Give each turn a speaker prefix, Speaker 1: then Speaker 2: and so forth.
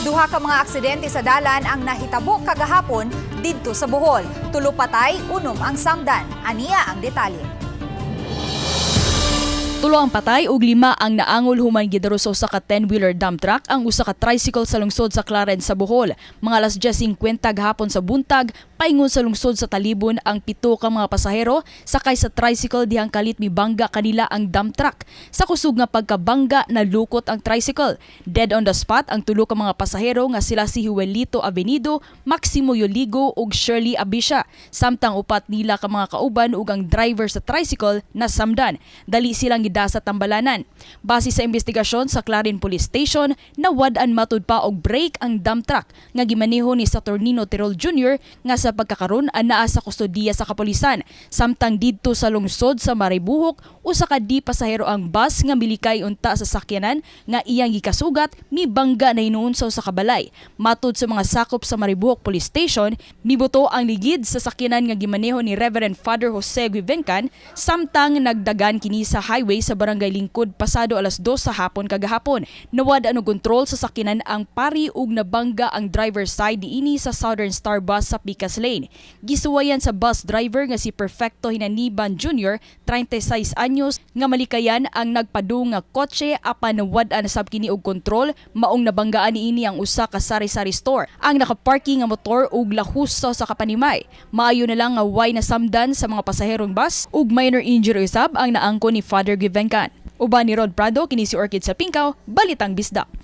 Speaker 1: Duha ka mga aksidente sa dalan ang nahitabo kagahapon didto sa Bohol. 3 patay, 6 ang samdan. Ania ang detalye.
Speaker 2: 3 ang patay ug 5 ang naangol human gidaro sa usa ka 10-wheeler dump truck ang usa ka tricycle sa lungsod sa Clarence sa Bohol. Mga alas 10:50 gahapon sa buntag, paingon sa lungsod sa Talibon ang 7 ka mga pasahero sakay sa tricycle dihang kalit mibangga kanila ang dump truck. Sa kusog nga pagkabangga, nalukot ang tricycle. Dead on the spot ang 3 ka mga pasahero nga sila si Huelito Avenido, Maximo Yoligo ug Shirley Abisha. Samtang 4 nila ka mga kauban ug ang driver sa tricycle nasamdan. Dali silang gidasa tambalanan. Base sa investigasyon sa Clarin Police Station, nawad-an matud pa og brake ang dump truck nga gimaneho ni Saturnino Tirol Jr. nga sa pagkakaron anaa sa kustodiya sa kapolisan. Samtang didto sa lungsod sa Maribuhok, usa ka di pasahero ang bus nga milikay unta sa sakyanan nga iyang gikasugat mibangga na hinuon sa usa ka balay. Matud sa mga sakop sa Maribuhok Police Station, mibuto ang ligid sa sakyanan nga gimaneho ni Reverend Father Jose Guivencan samtang nagdagan kini sa highway sa Barangay Lingkod pasado alas 2 sa hapon kagahapon. Nawad-an og kontrol sa sakyanan ang pari ug nabangga ang driver side niini sa Southern Star Bus sa Picas Lane. Gisuwayan sa bus driver nga si Perfecto Hinaniban Jr., 36 anyos, nga malikayan ang nagpadung nga kotse apan nawad-an sab kini og kontrol, maong nabanggaan niini ang usa ka sari-sari store. Ang nakaparking nga motor ug lahus sa kapanimay. Maayo na lang nga way nasamdan sa mga pasaherong bus ug minor injury usab ang naangko ni Father Givencan. Uban ni Rod Prado, kini si Orchid sa Pingkaw, Balitang Bisdak.